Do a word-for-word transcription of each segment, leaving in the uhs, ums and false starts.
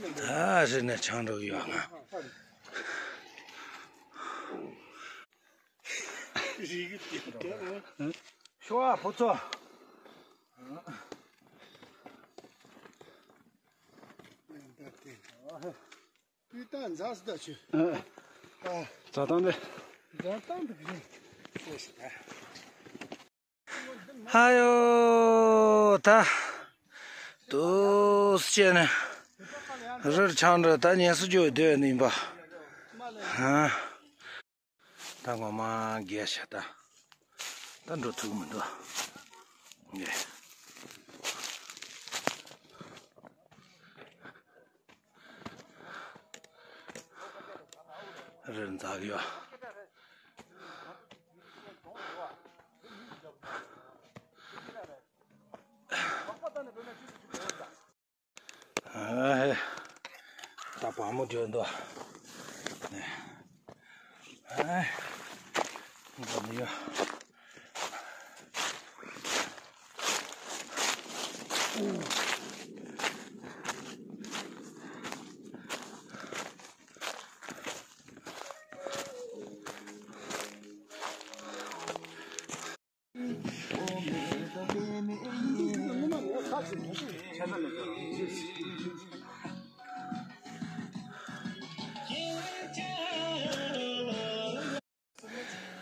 ད་རི་ནས་ཆང་འགྲོ་ཡོད་ང་། ཤོ་ཨ་ཕོ་ཚོ། སྤུས་དག་མཛའ་སི་ད་ཆུ། ཨ། ཨ། རྩྭ་ཐང་འདི། རྩྭ་ཐང་འདི་བཞིན། ཨ་ཡོ། ད། དུས་ཆེན་ནས། རི་ཆང་འདྲ་ད་ཉན་སུ་འཇོག་སྡོད་ནི་ཡིན་པ། ཧ། ད་ངོ་མ་རྒས་ཤ་ད། ད་འགྲོ་ཐུབ་མི་འདུག་ངས། རི་འཛེག་ཡོད། ཨ་ཧེ། ད་བ་མོ་འགྲོ་འདུག་ཨ་ཧེ། འགྲོ་ནི་ཡོད།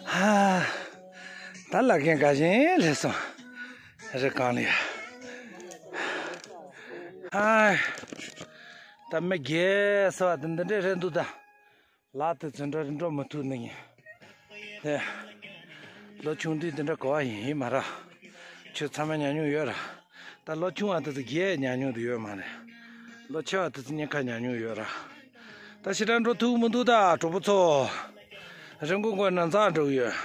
ཧ། ད་ལ་རྒན་དགའ་ཞིང་ལས་སོང་། རི་སྒང་ལ་ཡ། ཧ། ད་མི་རྒས་སོ་བ་དེ་འདི་འདྲས་རེད་འདུག་ད། ལག་དེ་ཚོ་འགྲོ་འགྲོ་མི་ཐུབ་ནི་ཡིན། དེ། ལོ་ཆུང་དུས་དེ་འདྲ་གོ་བ་ཡིན་ཡིན་མ་ར། ཁྱོད་ཚང་མ་ཉམས་མྱོང་ཡོད་ར། ད་ལོ་ཆུང་བ་དེ་ཚོ་རྒས་ཉམས་མྱོང་དེ་ཡོད་མ་རེད། ལོ་ཆེ་བ་དེ་ཚོ་ཉེན་ཁ་ཉམས་མྱོང་ཡོད་ར། ད་ཞེ་དྲག་འགྲོ་ཐུབ་མི་འདུག་ད་གྲོགས་པོ་ཚོ། རི་མགོ་མགོ་ན་འཛེག་འགྲོ་གི་ཡོད།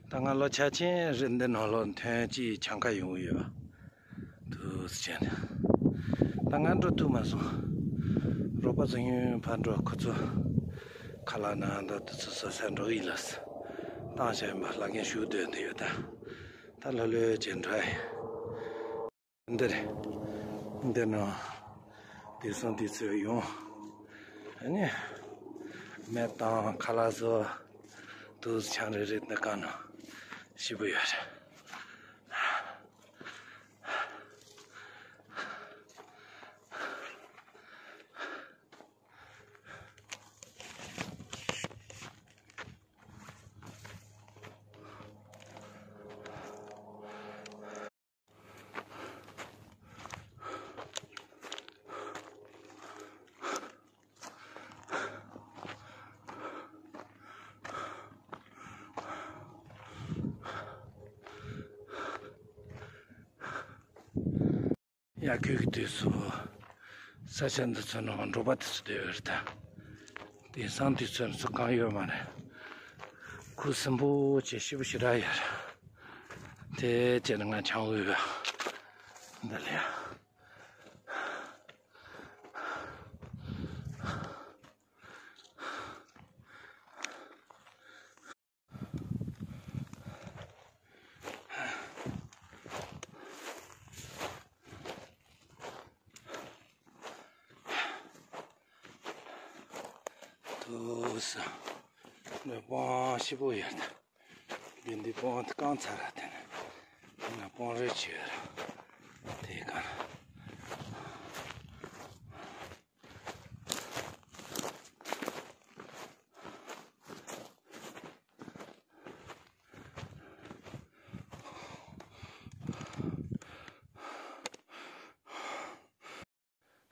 ད་ང་ལོ་ཆ་ཆེན་རེད། འདི་ནང་ལོགས་ཐོན་ཅིག་ཆང་ཁ་ཡོང་གི་ཡོད། དུས་ཆེན། ད་ང་འགྲོ་ཐུབ་མ་སོང་། རོགས་པ་ཚོ་ཡུན་ཕར་འགྲོ། ཁོ་ཚོ་ཁ་ལག་ནང་ད་དུས་ཚོད་སོ་སོ་འགྲོ་ཡིན་ལ། བཏང་བྱས་ཡིན་པ་ལ་རྒན་ཞུ་སྡོད་འདི་ཡོད་ད། ད་ལྷོད་ལྷོད་བྱས་འགྲོ་ཡིན། འདིར། འདི་ནང་། དེང་སང་དུས་ཚོད་ཡོང་། ཨ་ནི། མེ་དང་ཁ་ལག་བཟོ། དུས་ཆང་རེ་རེ་འདི་གང་ནང་། ཞིབ་པོ་ཡོད་རེད། ཡ། ཁོའི་གི་དུས་སུ། ས་ཆ་འདི་ཚོ་ནང་འབྲོག་པ་དེ་ཚོ་བསྡད་ཡོད་རེད་ད། དེང་སང་དུས་ཚོད་ཚོ་གང་ཡོད་མ་རེད། ཁུ་སིམ་པོ་བྱས་ཞིབ་པོ་ཞེ་དྲག་ཡོད་རེད། དེ་བྱས་ན་ང་ཆང་འུ་ཡོད། འདི་ལ་ཡ། དུས་སུ། འདི་སྤང་ཞིབ་པོ་ཡོད། འདི་འདི་སྤང་དེ་རྐང་ཚ་ར་དེ་ནས། འདི་ན་སྤང་རོལ་ཅིག་ཡོད་ར། དེའི་སྒང་ལ།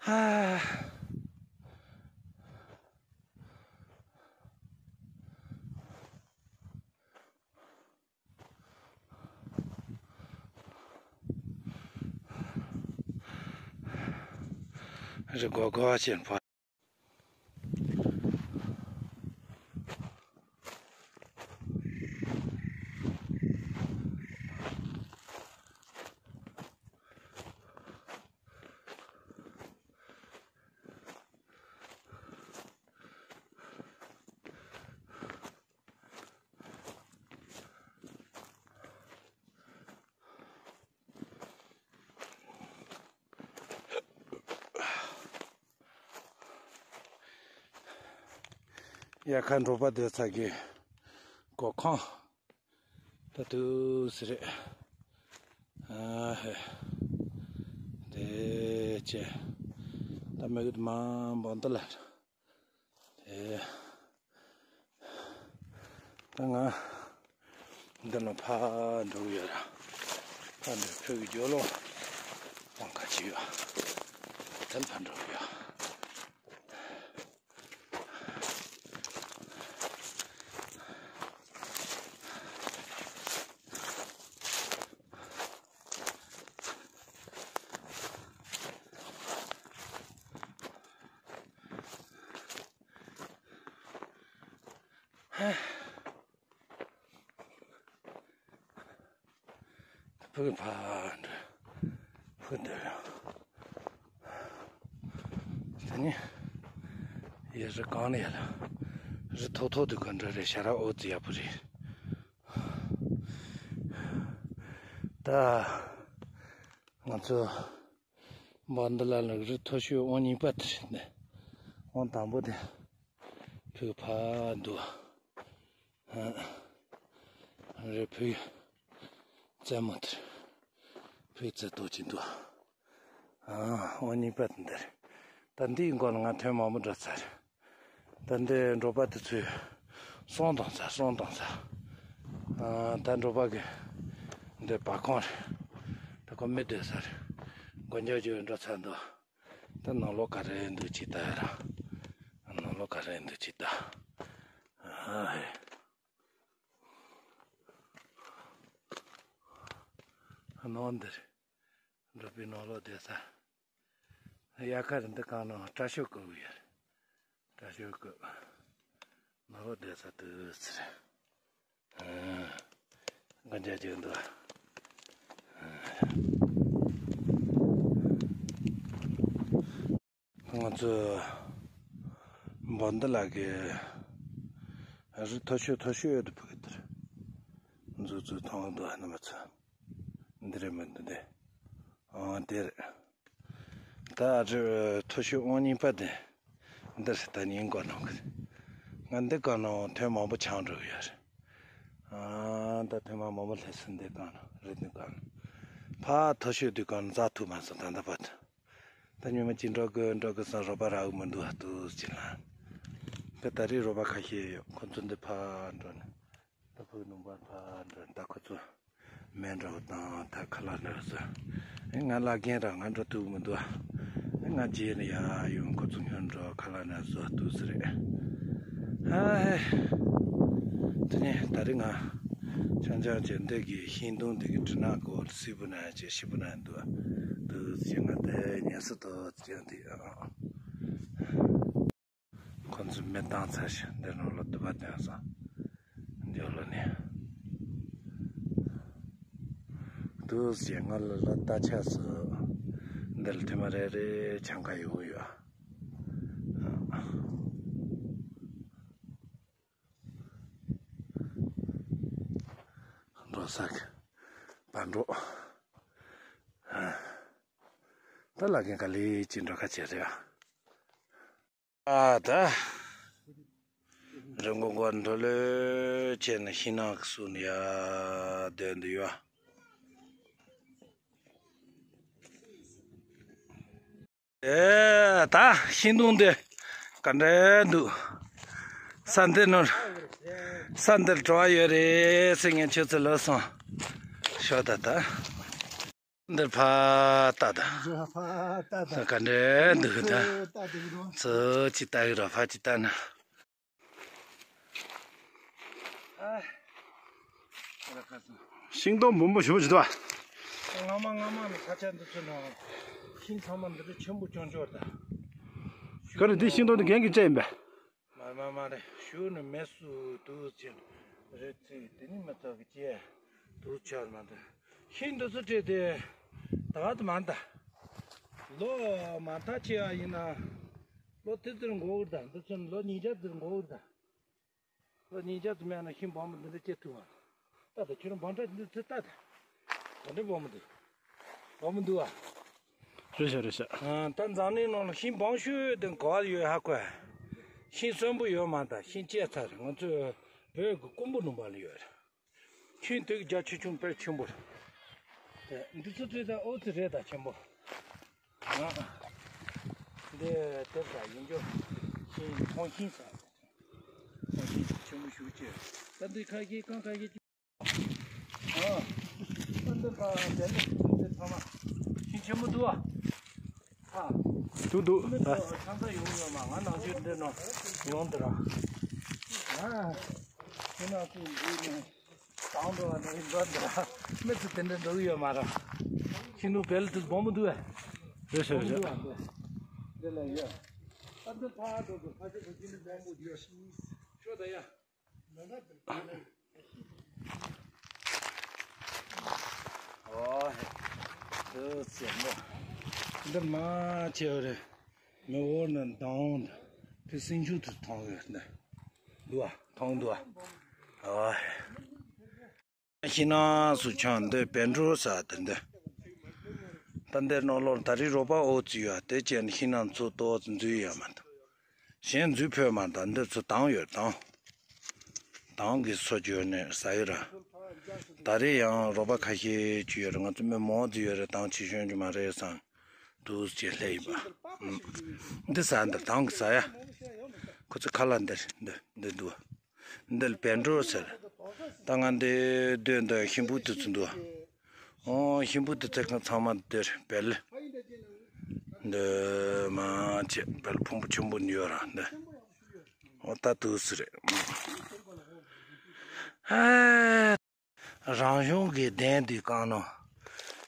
ཧ། རི་མགོ་མགོ་ཅན་པོ། དབྱར་ཁ་འབྲོག་པ་སྡོད་ས་གི་སྒོ་ཁང་། ད་དུས་སུ་རེད། ཨ་ཧེ། དེ་ཅེ། ད་མི་གི་མ་འབོ་འདི་ལ། དེ། ད་ང་འདི་ནས་ཕར་འགྲོ་གི་ཡོད་ར། ཕར་འགྲོ་ཕུ་གི་རྒྱུ་ལོ། ཏང་ཁ་ཅིག་ཡོད། དེ་ཕར་འགྲོ་གི་ཡོད། ཕུག་ཕ་འདྲ། ཕུག་འདྲ། དེ་ནི་ཡེ་རི་གང་ནས་ཡ་ལ། རི་མཐོ་མཐོ་དུ་ག་འདྲ་རེད། ཤ་ར་ཨོ་ཙི་ཡག་པོ་རེད། ད་ང་ཚོ་འབར་འདི་ལ་ལ་རི་མཐོ་ཤོས་ཨང་གཉིས་པ་དེ་རེད་ནས། ཨང་དང་པོ་དེ་ཕུག་ཕ་འདུག་རེ་ཕུག་རྩེ་མོ་དེར་ཕུག་རྩེ་ཏོག་ཅིག་འདུག་ཨ་ཨང་གཉིས་པ་དེ་འདིར། ད་འདིའི་མགོ་ལ་ང་ཐོན་མང་པོ་འགྲོ་ཚར། ད་འདི་འབྲོག་པ་དེ་ཚོས་སོང་དང་ཚར། སོང་དང་ཚར། ཨ་ད་འབྲོག་པ་གི་འདི་བ་ཁང་རེད། ད་ཁོ་མི་སྡོད་ས་རེད། མགོ་འཇོག་འཇོག་འགྲོ་ཚར་འདུག་ད་ནང་ལོགས་ག་རེ་འདུག་ཅིག་ལྟ་ཡ་ར། ནང་ལོགས་ག་རེ་འདུག་ཅིག་ལྟ། ཨ་ཧེ། ནང་འདིར་འབྲོག་པའི་ནང་ལོགས་བསྡད་ས། དབྱར་ཁ་རེད། འདི་གང་ནང་སྐྲ་ཤོད་བཀོད་གི་ཡོད་རེད། སྐྲ་ཤོད་བཀོད། ནང་ལོགས་བསྡད་ས་དུས་ཚོད་རེད། ཨ། དགོན་ཆ་ཅིག་འདུག་ང་ཚོ་འབར་འདི་ལ་གི་རི་མཐོ་ཤོས་མཐོ་ཤོས་ཡོད་དུ་ཕུག་དེར་འཛུགས་འཛུགས་མཐོང་འདུག་ཨ་ནི་མ་ཚོ། འདི་རེད་མི་འདུག་འདི། ཨང་དེ་རེད། ད་རི་མཐོ་ཤོས་ཨང་གཉིས་པ་དེ་འདིར་ད་ཉིན་འགོར་གནང་གི་རེད། ང་འདི་གང་ནང་ཐོན་མང་པོ་ཆགས་འགྲོ་གི་ཡོད་རེད། ཨ་ད་ཐོན་མ་མང་པོ་སླེབས་སོང་། འདི་གང་ནང་རི་འདི་གང་ནང་ཕ་མཐོ་ཤོས་འདི་གང་ནང་འཛེག་ཐུབ་མ་སོང་ད་ལྟ་བར་དུ། ད་ཉི་མ་གཅིག་འགྲོ་དགོས་འགྲོ་དགོས་བསམ་རོགས་པ་རག་གི་མི་འདུག་ཨ་ཏུ་ཅི་ལ། ད་ད་རེས་རོགས་པ་ཁ་ཤས་ཡོད། ཁོ་ཚོ་འདི་ཕར་འགྲོ་ནས། ད་ཕུག་ནང་པར་ཕར་འགྲོ་ནས་ད་ཁོ་ཚོ་མེ་འདྲ་བོ་དང་ད་ཁ་ལག་འདྲ་བོ་ཟ། ཨེ་ང་བླ་རྒན་ར་ང་འགྲོ་ཐུབ་མི་འདུག་ཨེ་ང་རྗེས་ནས་ཡར་ཡོང་ཁོ་ཚོ་སྔོན་འགྲོ་ཁ་ལག་འདྲ་བཟོ་ཐུབ་ས་རེད། ཨ་ཧེ། དེ་ནས་ད་རེས་ང་ཆང་ཆང་བྱས་འདི་གི་ཤིང་སྡོང་འདི་གི་གྲི་ནག་གོ་སི་བུ་ན་ཅེ་ཤི་བུ་ན་འདུག་འདུག་ཅེ་ང་དེ་ཉན་ས་དོ་ཅེ་འདི་ཨ། ཁོ་ཚོས་མེ་བཏང་ཚར་ཤག་འདིར་ནང་ལོགས་དུ་བ་བཏོན་སོང་། འདི་ལོ་ནས། དུས་ཀྱི་སྔ་ལ་ལ་རྟ་ཆས་སུ། འདིར་ཐེངས་མ་རེ་རེ་ཆང་ཁ་ཡོད་ཡོད། འགྲོ་ས་གི་བར་འགྲོ། ད་ལ་རྒན་ག་ལེ་ཅི་འགྲོ་ཁ་བྱེད་རེད། ཨ་ད། རི་མགོ་མགོ་འགྲོ་ལོས་བྱས་ནས་ཤིང་ནགས་ཀྱི་སུ་ནས་ཡར་བསྡད་འདུག་ཡ། ཨེ་ད་ཤིང་སྡོང་འདི་ག་འདྲ་འདུག་ས་འདི་ནོར། ས་འདིར་བྲོ་བ་ཡོད་རེད་ཟེར་ངས་ཁྱོད་ཚོ་ལབ་སོང་། ཤོག་ད་ད། འདིར་ཕ་ཏ་ད། ཕ་ཏ་ད། ད་ག་འདྲ་འདུག་ད། ཏ་ད་འདུག་ཚོ་ཅི་ལྟ་གི་ར་ཕ་ཅི་ལྟ་ན། ཤིང་སྡོང་འབུམ་པོ་ཞེ་པོ་ཅིག་འདུག་ཨ། སྔ་མ་སྔ་མ་ནས་ས་ཆ་འདི་ཚོ་ནང་ཤིང་ཚང་མ་འདི་འདྲ་ཆེན་པོ་ཅུང་ཅུང་ད། ག་རེ་འདི་ཤིང་སྡོང་འདི་རྒན་གྱིས་བཅད་ཡིན་པས། མ་མ་མ་རེད། ཤུལ་ནས་མེ་སུ་དུག་ཅིག་རེད་ཚེ་དེ་ནི་མི་ཚོགས་ཀྱི་ཅེ་དུག་ཆར་མ་འདུག་ཤིང་འདི་ཚོ་བྲིས་ཏེ་ད་ག་དུ་མ་འདའ། ལོ་མ་མཐའ་ཆེ་བ་ཡིན་ན་ལོ་དེ་ཚོར་འགོར་གི་རེད་ད། འདི་ཚོ་ལོ་ཉིས་བརྒྱ་ཙམ་འགོར་གི་རེད་ད། ལོ་ཉིས་བརྒྱ་ཙམ་ཡང་ན་ཤིང་སྦོམ་པོ་འདི་འདྲ་སྐྱེ་ཐུབ་བ། ད་ད་ཁྱོད་རང་འབོམ་ཕྲ་འདི་ཚོ་ལྟ་ད། འདི་འདྲ་སྦོམ་པོ་འདུག་སྦོམ་པོ་འདུག་བ། རེད་ཤག་རེད་ཤག་ཨ་ད་འཛམ་གླིང་ནང་ལ་ཤིང་སྦོམ་ཤོས་དེ་ག་བ་ཡོད་ཧ་གོ་ཨ། ཤིང་གསོན་པོ་ཡོད་མ་ད་ཤིང་བཅད་ཚར། ང་ཚོའི་བོད་ཀྱི་ཀོང་པོ་ལུང་པ་ལ་ཡོད་རེད། ཤིང་དེ་གི་རྒྱ་ཆེ་ཆུང་དཔེ་ཆེན་པོ་རེད། དེ་འདི་ཚོ་ཚོས་ད་ཨོ་ཙི་རེད་ད་ཆེན་པོ། ཨ། འདི་དེབ་ད་ཡིན་རྒྱུ་ཤིང་ཐོང་ཤིང་ཟེར། ཐོང་ཤིང་ཆེན་པོ་ཞུ་ཅེས། ད་འདི་ཁ་ཤས་རྐང་ཁ་ཤས་ཨ། ཨ་འདི་ཕ་འདི་ནི་འདི་ཚང་མ་ཤིང་ཆེན་པོ་འདུག་ཨ། ཨ། འདུག་འདུག་མི་ཚོ་ཆང་ས་ཡོང་ཡོང་མ་ང་ནང་ཆུ་འདི་ནང་ཡོང་འདི་ར། ཨ། ཁྱེད་ན་ཚོ་འདི་ནི་དང་འགྲོ་བ་ནི་འགྲོ་འདི་ར། མི་ཚོ་དེ་འདྲ་འགྲོ་གི་ཡོད་མ་ར། ཤིང་ནུ་བེལ་དུ་སྦོམ་པོ་འདུག་ཨ། རེད་ཤག་རེད་ཤག་འདི་ལ་ཡོད། ཨ་འདི་ཕ་འགྲོ་འགྲོ་ཕ་ཆེ་ཕ་ཆེ་ནི་སྦོམ་པོ་འདུག་ཨ། ཤོད་ད་ཡ། འདི་མ་ཆེ་བ་རེད། མི་འོར་ན་དང་དེ་སེང་ཆུང་དུ་མཐོང་ཡོད་འདི། འདུག་ཨ། མཐོང་འདུག་ཨ། ཤིང་ནགས་སུ་ཆང་འདི་བེ་འགྲོ་ས་དེ་འདི། ད་འདིར་ནོར་ལོར་ད་རེས་རོགས་པ་ཨོ་ཙི་ཡོད་དེ་ཅན་ཤིང་ནགས་ཚོ་ཏོག་ཙམ་འཛུལ་ཡོད་མ་ད། གཞན་འཛུལ་ཕོད་མ་ད་འདི་ཚོ་དང་ཡོད་དང་། དང་གི་སོ་བཅོས་ནས་ཟ་ཡི་ར། ད་རེས་ཡང་རོགས་པ་ཁ་ཤས་ཅིག་ཡོད་ར། ང་ཚོ་མི་མང་ཙམ་ཡོད་ར། དང་ཆེ་ཤོས་ཀྱི་མ་རེད་བསམ། འདུག་ཅེས་སླེབས་ཡིན་པ། འདི་ཟ་འདི་དང་གི་ཟ་ཡ། ཁོ་ཚོ་ཁ་ལག་འདི་འདི་འདི་འདུག་འདི་ལ་བེ་འགྲོ་ཟེར། ད་ང་འདི་སྡོད་འདི་ཤིང་ཕུག་དེ་ཚོ་འདུག་ཨོ་ཤིང་ཕུག་དེ་ཚོ་ཚང་མ་འདིར་བེལ། འདི་མ་ཆེ་བེལ་ཕུང་པོ་ཆེན་པོ་ཡོད་ར་འདི། ཨོ་ད་དུས་སུ་རེད། ཨ། རང་གཞུང་གི་གདན་འདི་བཀང་ནོ།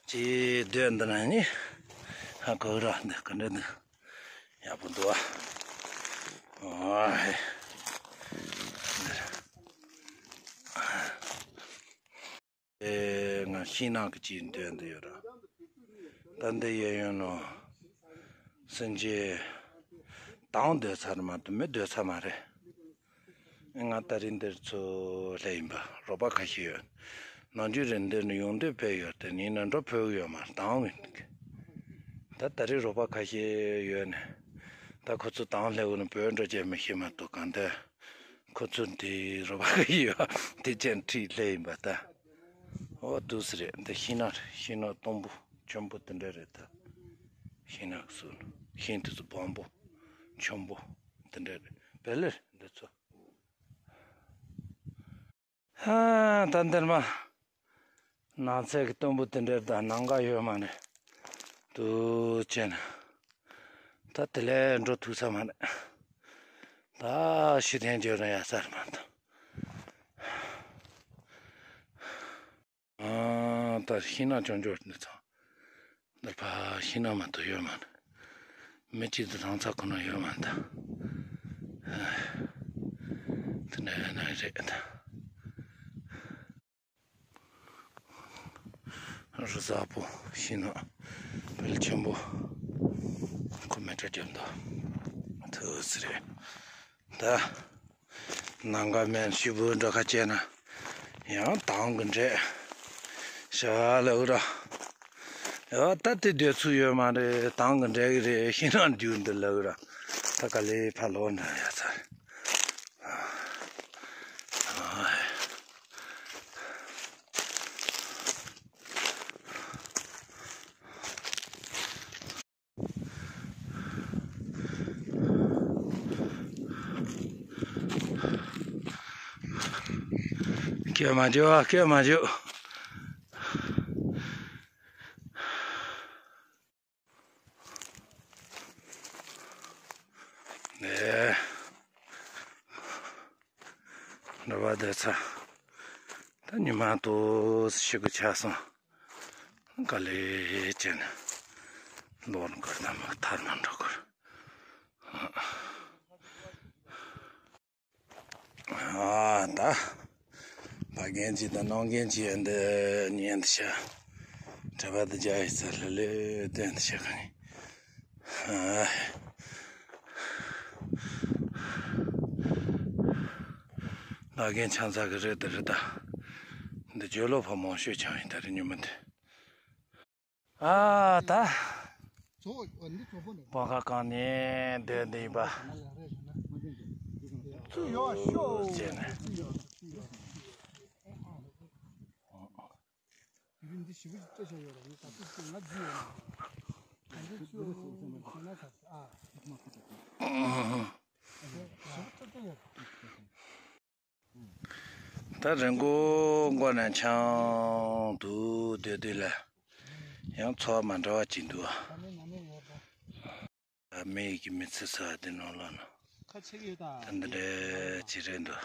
ཅེས་སྡོད་འདི་ན་ནི། ཧ་གོ་ར་འདི་ག་འདྲ་འདི། ཡག་པོ་འདུག་ཨ། ཨ། ཨེ་ང་ཤིང་ནགས་ཀྱི་ཅིག་འདོན་འདི་ཡོད་ར། ད་འདི་ཡོད་ཡོད་ནོ། སེམས་ཅན། དང་སྡོད་ཚར་མ་གཏོགས་མི་སྡོད་ཚར་མ་རེད། ང་ད་རིང་འདིར་ཚུར་སླེབས་ཡིན་པ་རོགས་པ་ཁ་ཤས་ཡོད། ནམ་རྒྱུན་རེ་འདིར་ནི་ཡོང་འདོད་དཔེ་ཡོད་དེ་ཡིན་ན་འགྲོ་ཕོད་ཀྱི་ཡོད་མ་རེད་དང་ཡིན། ད་ད་རིང་རོགས་པ་ཁ་ཤས་ཡོད་ནས། ད་ཁོ་ཚོ་དང་སླེབས་ནས་བོད་འགྲོ་བྱས་མི་ཤེས་མ་གཏོགས་གང་ལྟར། ཁོ་ཚོ་འདི་རོགས་པ་ཁ་ཤས་ཡོད་དེ་ཅན་ཁྲིད་སླེབས་ཡིན་པ་ད། ཨོ་འདུག་སེ་རེད། འདི་ཤིང་ནགས་རེད། ཤིང་ནགས་སྟོང་པོ་ཆེན་པོ་དེ་འདྲ་རེད་ད། ཤིང་ནགས་སུ་ཤིང་དེ་ཚོ་སྦོམ་པོ་ཆེན་པོ་དེ་འདྲ་རེད། བེ་ལེར་འདི་ཚོ། ཧ་ད་འདིར་མ་ནགས་ཚལ་གྱི་སྟོན་པོ་དེ་འདྲ་ད་ནམ་མཁའ་ཡོད་མ་རེད། འདུག་ཅེ་ན། ད་དེ་ལས་འགྲོ་ཐུབ་ས་མ་རེད། ད་ཤི་ཐན་འཇོག་ན་ཡ་ས་རེད་མ་གཏོགས། ཨ། ད་ཤིང་ནགས་ཅོང་ཅོར་འདི་ཚང་། འདིར་ཕ་ཤིང་ནགས་མ་གཏོགས་ཡོད་མ་རེད། མི་གཅིག་ཏུ་རང་ཚ་ཁོ་ན་ཡོད་མ་རེད། དེ་འདྲ་ཡོད་ན་རེད་ད། རི་གཟར་པོ་ཤིང་ནགས་བེལ་ཆེན་པོ། ཁོ་མེ་ཏྲ་རྒྱབ་འདུག་ཐུགས་སུ་རེད། ད། ནམ་མཁའ་མེད་ཤི་བོ་འདྲ་ཁ་བྱས་ན། ཡང་དང་གི་འདྲེ། ཤ་ལ་འུ་ར། ཡ་ད་དེ་སྡོད་ཚུལ་ཡོད་མ་རེད། དང་གི་འདྲེ་གི་རེད། ཤིང་ནགས་འདུག་འདི་ལ་འུ་ར། ད་ག་ལེ་ཕ་ལོ་འདྲ་ཡ་ཚ། སྐྱོད་མ་འཇུག་སྐྱོད་མ་འཇུག་ནས། འགྲོ་བ་སྡོད་ས། ད་ཉི་མ་ཏོག་ཙམ་ཤི་གི་ཆགས་སོང་། ག་ལེ་བྱས་ནས་ལོག་ན་དགོས། ད་མ་ཐར་མ་འགྲོ་དགོས། ཨ་ད། ཕ་རྒན་གྱིས་དང་ནང་རྒན་གྱིས་འདི་ཉན་འདི་ཤ། གྲྭ་པ་འདི་རྒྱ་ཡི་ཚ་ལྷ་ལེ་བསྟན་འདི་ཤ་ག་ནི། ཨ། ལ་རྒན་ཆང་ཚ་གི་རེད་འདི་རེད་ད། འདི་ཇོ་ལོ་ཕ་མང་ཤོས་ཆང་ཡིན་ད་རེད་ཉི་མ་འདི། ཨ་ད། བོ་ཁ་གང་ནས་སྡོད་འདི་ཡིན་པ། ཡོད་ཤོ། ཅེ་ནས། འདི་ཞིབ་ཅིག་བལྟས་བྱས་ཡོད་རེད། ད་ཚོད་ཅིག་ང་བརྫིས་ཡོད་ན། གང་འདྲ་ཅིག་ཡོད་ན་ཟེར་ཨ། ཞིབ་ཅིག་བལྟས་ཡོད། ད་རི་མགོ་མགོ་ནས་འཕྱང་དུ་སྡོད་དུས་ལ་ཡང་ཚོར་བ་མ་འདྲ་བ་ཅིག་འདུག་ཨ། མི་ཡི་གི་མི་ཚེ་ས་དེ་ནང་ལོགས་ན་ཁ་ཆེ་གི་ཡོད་ད། ད་འདི་འདྲ་ཅིག་རེད་འདུག་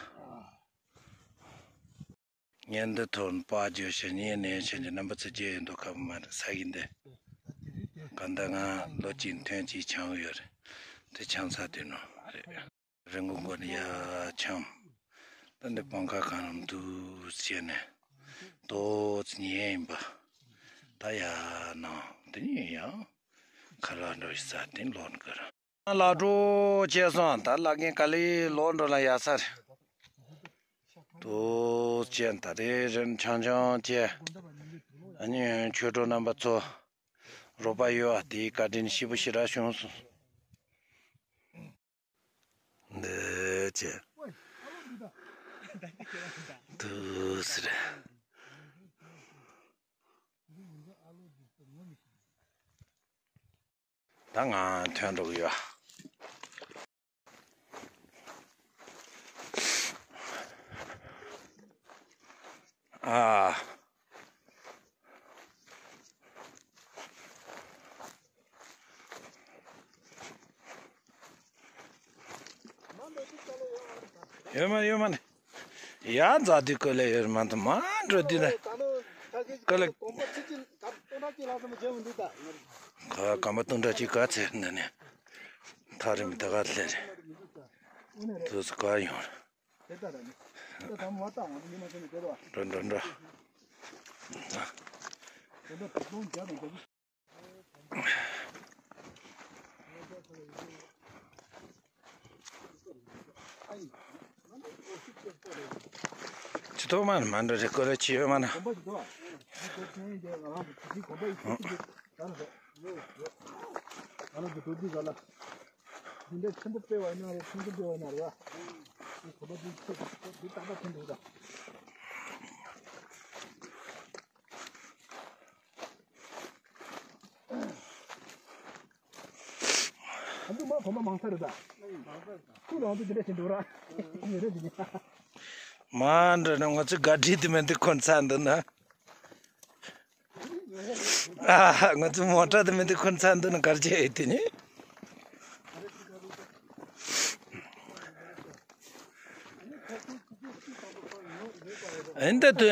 ངས་འདི་ཐོག་ནས་པར་བརྗོད་བྱས་ཉན་ནས་བྱས་ཀྱི་རྣམ་པ་ཚོ་བརྗེད་ཡོང་འདུག་ག་མ་རེད་ས་གི་འདི། གང་ལྟར་ང་ལོ་གཅིག་ཐོན་གཅིག་འཕྱང་ཡོད་རེད། དེ་འཕྱང་ས་དེ་ནང་རེད། རི་མགོ་མགོ་ནས་ཡར་འཕྱང་། ད་འདི་སྤང་ཁ་གང་རུང་འདུག་བྱས་ནས་ཏོག་ཙམ་ཉལ་ཡིན་པ། ད་ཡར་ནང་དེ་ནས་ཡང་ཁ་ལག་འགྲོ་ཡི་ས་དེ་ལོག་འགྲོ་གི་རེད། ལག་འགྲོ་བྱས་སོང་། ད་ལག་འགན་ག་ལེ་ལོག་འགྲོ་ལ་ཡ་ས་རེད། ཏོག་ཙམ་ད་རེས་རིམ་འཕྱང་འཕྱང་བྱས། ཨ་ནི་ཆོས་གྲོགས་རྣམ་པ་ཚོ་རོགས་པ་ཡོད་ཨ། དེའི་བཀའ་དྲིན་ཞེ་པོ་ཞེ་དྲག་བྱུང་སོང་། འདི་བྱས། དུ་སི་རེད། ད་ང་ཐོན་འགྲོ་གི་ཡོད། ཨ། ཡོད་མ་ཡོད་མ་ནི། ཡ་འཛག་དུས་ཀོ་ལེ་ཡོད་མ་ཐུབ་མ་འགྲོ་དུས་ན། ཀོ་ལེ། ཁ་སྐམ་པ་སྟོང་ཕྲག་གཅིག་ག་ཚེ་འདི་ནས། ཐག་རིང་མི་ད་ག་ལེ་རེད། དུས་སུ་ག་ཡོང་རེད། འགྲོ་འགྲོ་འགྲོ། ཅི་ཐོག་མ་མ་འགྲོ་རེ་ཀོ་རེ་ཅི་ཡོད་མ་ན། འདི་འདྲ་ཆེན་པོ་སྤེལ་བ་ཡིན་ན་རེད། ཆུང་ཆུང་སྤེལ་བ་ཡིན་ན་རེད་བ། འདི་གོམ་པ་འདི་ཆེ་འདི་ཏག་ཏག་ཐོན་འདུག་ད། ཨ་འདི་མ་གོམ་པ་མང་ས་རེད་ད། ཁུ་རང་ཚོ་འདི་འདྲ་བྱེད་འདུག་ར། ཡོད་རེད་འདི་ནི། མ་འདྲ་ན་ང་ཚོ་ག་འདྲི་དེ་མེད་འདི་ཁོ་ཚ་འདི་ན། ཨ་ང་ཚོ་མོ་ཊ་དེ་མེད་དེ་ཁོ་ཚ་འདི་ན་གར་བྱེད་ཡོད་དེ་ནི། ཨིན་ད་དུ་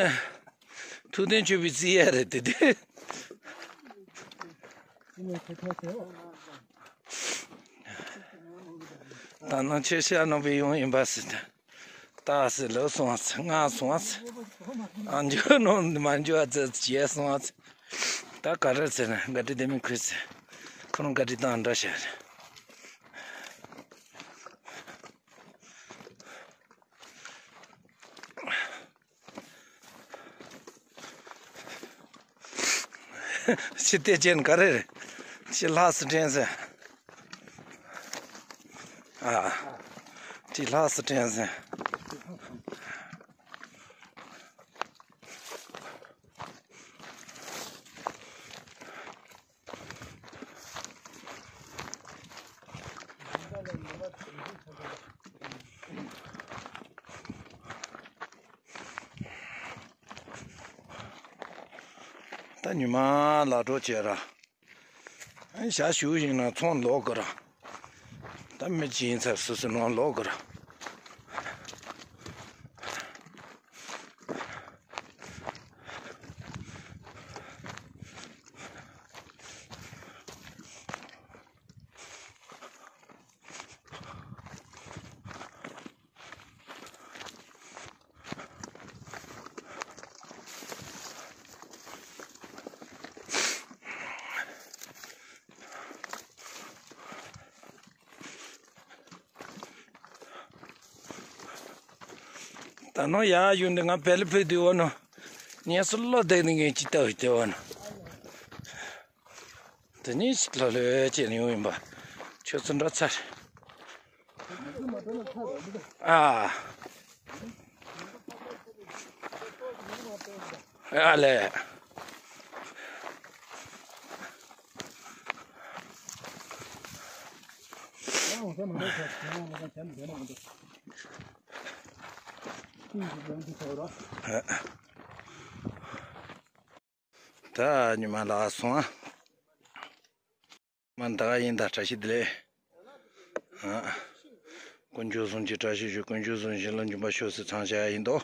ཐུགས་བདེན་ཆོས་པའི་རྩིས་ཡ་རེད་དེ་དེ། ད་ནང་ཆེ་ཤ་ནང་པའི་ཡོང་ཡིན་པ་སྲིད་དེ། ཏག་སེ་ལོ་སོང་སེ་ང་སོང་སེ། ཨ་འཇོ་ནོ་མ་འཇོ་ཨ་ཙི་བྱས་སོང་སེ། ད་ག་རེ་ཟེར་ན་ག་དྲི་དེ་མིན་ཁུལ་སེ། ཁོ་རང་ག་དྲི་དང་འདྲ་བྱས། ཕྱི་བལྟས་ཅན་ག་རེ་རེད། ཕྱི་ལྷག་སུ་དྲན་སེ། ཨ། ཕྱི་ལྷག་སུ་དྲན་སེ། ད་ཉི་མ་ལ་འགྲོ་བྱས་ར། ཞག་ཞུ་ཡིན་ན་ཚོང་ལོག་གི་ར། ད་མི་ཅི་ཡིན་ཚར་སུ་སུ་ནང་ལོག་གི་ར། ད་ནོ་ཡ་ཡུན་དེ་ང་བལ་ཕུད་དུས་འོ་ནོ། ངས་སུ་ལོ་བསྡད་ནི་ངས་ཅི་ལྟ་བུ་དེ་འོ་ནོ། དེ་ནས་ལྷོད་ལྷོད་བྱས་ནས་ཡོང་ཡིན་པ། ཁྱོད་ཚོ་འདྲ་ཚར། ཨ། ཨ་ལས། ད་ཉི་མ་ལགས་སོང་ཨ། མ་ད་ག་ཡིན་ད། བཀྲ་ཤིས་བདེ་ལེགས། ཨ། དཀོན་མཆོག་གསུམ་གྱི་བཀྲ་ཤིས་ཤོག་དཀོན་མཆོག་གསུམ་གྱི་བློ་འབྱོན་པ་ཤོག་ཟེར་འཚམས་བྱ་ཡ་ཡིན་དོ།